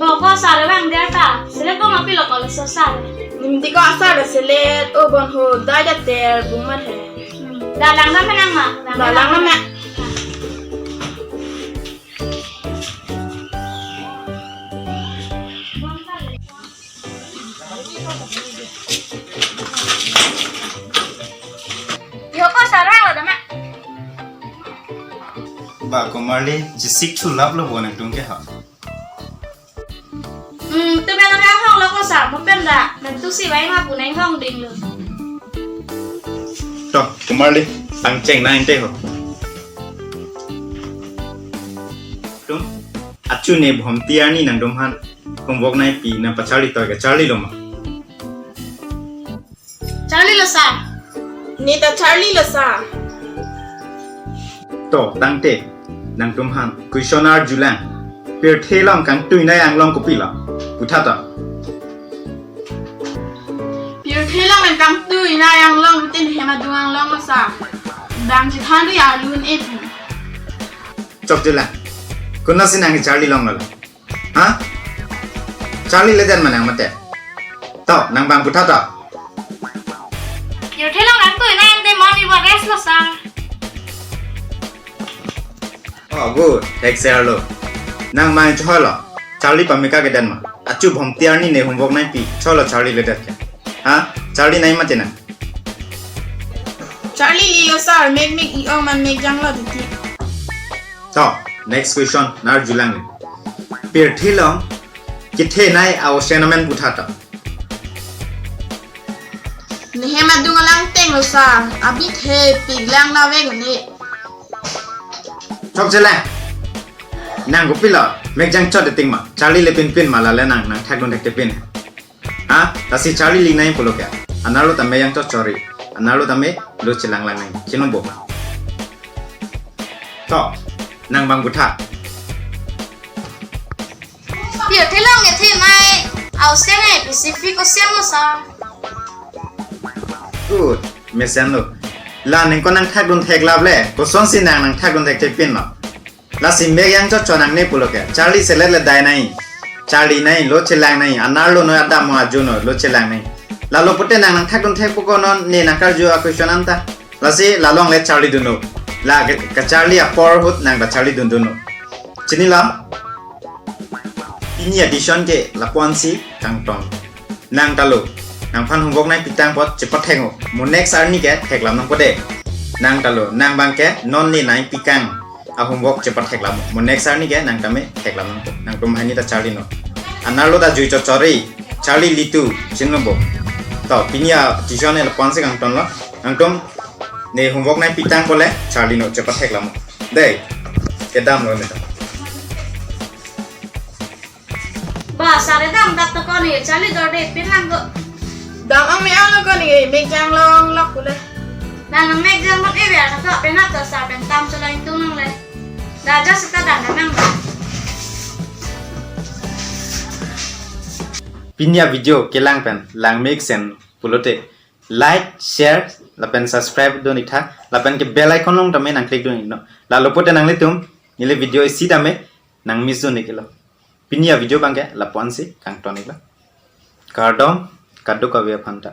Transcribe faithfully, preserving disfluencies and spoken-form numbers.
Ko ko sar vang der ta. Selet ko ma pilo ko laso sar. Nimti ko asar selet o bon ho dai da ter bung ma he. Hmm. Da lang na menang ma. Da lang na me. Yo ko sar vang lo da ma. Ba Komarli, chisik thu lap lo bo nangtum ke ha. Hmm, tu mena ka hong lo ko sar, mo pen da, nangtum si vai ma pu nang hong ding lo. To, Komarli, pangcheng nang te ho. Tum, achu ne Bhomti arni nangtum aphan homework nangpi nangpacharli toy kacharli lo ma? Charli lo sar. Ne ta charli lo sar. To, tangte, nangtum aphan question arjulang. Pirthe along kangtui nai anglong kopilo? Putha to. Pirthe along nang kangtui nai anglong tin hem adung anglong lo sar. Bang chethan ri arlun epi. Chokche lang. Konatsi nang charli long lo? Ha? Charli ledet ma nang mate. To, nang bang putha to. Pirthe along kangtui nai ante mon ibo rest lo sar. Oh, good. Excel lo. Nang mang choi lo. Charli pameka kedet ma? Achu Bhomti arni ne homework nangpi. Choi lo charli ledet ke. Ha? Charli nai mate nang. Charli li lo sar, mek mek i-ong man mek jang lo titi. To, next question, nang arjulang ne. Pirthe along kethe nai a-osen amen putha to. Ne hem adung alang teng lo sar, abi the pik lang na vek ne. Chokche lang. Nang kopilo, mek jang chot ting ma, charli le pinpin ma lale nang, nang thakdun thekte pin. Ha, lasi charli li nai pulo ke. Anerlo tame mek jang chot chori. Anerlo tame lo chelang lang nai. Chinong bo. To, nang bang putha. Pirthe along kethe nai a-osen nai Pacific Ocean lo sar. Good, mesen lo. La nang ko nang thakdun theklap le, kosonsi nang nang thakdun thekte pin lo? Lasi mek jang chot chot nang ne pulo ke. Charli selet le dai nai. Charli nai, lo chelang nai. Anerlo noi, adam mo ajo noi, lo chelang nai. Lalo pute nang nang thakdun thekpo ko non ne nang karju a-question anta. Lasi la along le charlidunlo. La ke, kacharli apor ahut nang ta charlidundunlo. Chinilo? Pini a-edition ke lapu-ansi kangton. Nang ta lo. Nangphan homework nangpi tang apot chepathek-o. Mo next arni ke theklam nangpo de. Nang ta lo. Nang bang ke non ne nangpi kang a-homework chepatheklam. Mo next arni ke nang tame theklam nangpo. Nangtum hini ta charli non. Anerlo ta jui chot chori. Charli litu. Chinong bo. To, pini a-edition ke lapu-ansi kangtonlo. Nangtum ne homework nangpi tang apot le charli non, chepatheklam. Dei. Kedam lo ne ta. Ba, sar dam dak to ko ne, charli dorde pin lang ko. Dam ang me ang lo ko ne, mek jang long lok kule. Nang nang mek jang long ewe ata ko, penap to sar pen tam cholai tung nang le. Da ja seta dam nang nang. Pini a-video kelang pen, lang mesen pulote, like, share, lapen subscribe dun-ik tha, lapen ke bell icon along tame nang click dun-ik non. Lalo pute nanglitum, neli video isi tame, nang miss dun-iklo. Pini a-video bang ke lapu-ansi kangton-iklo. Kardom, kadokave aphan ta.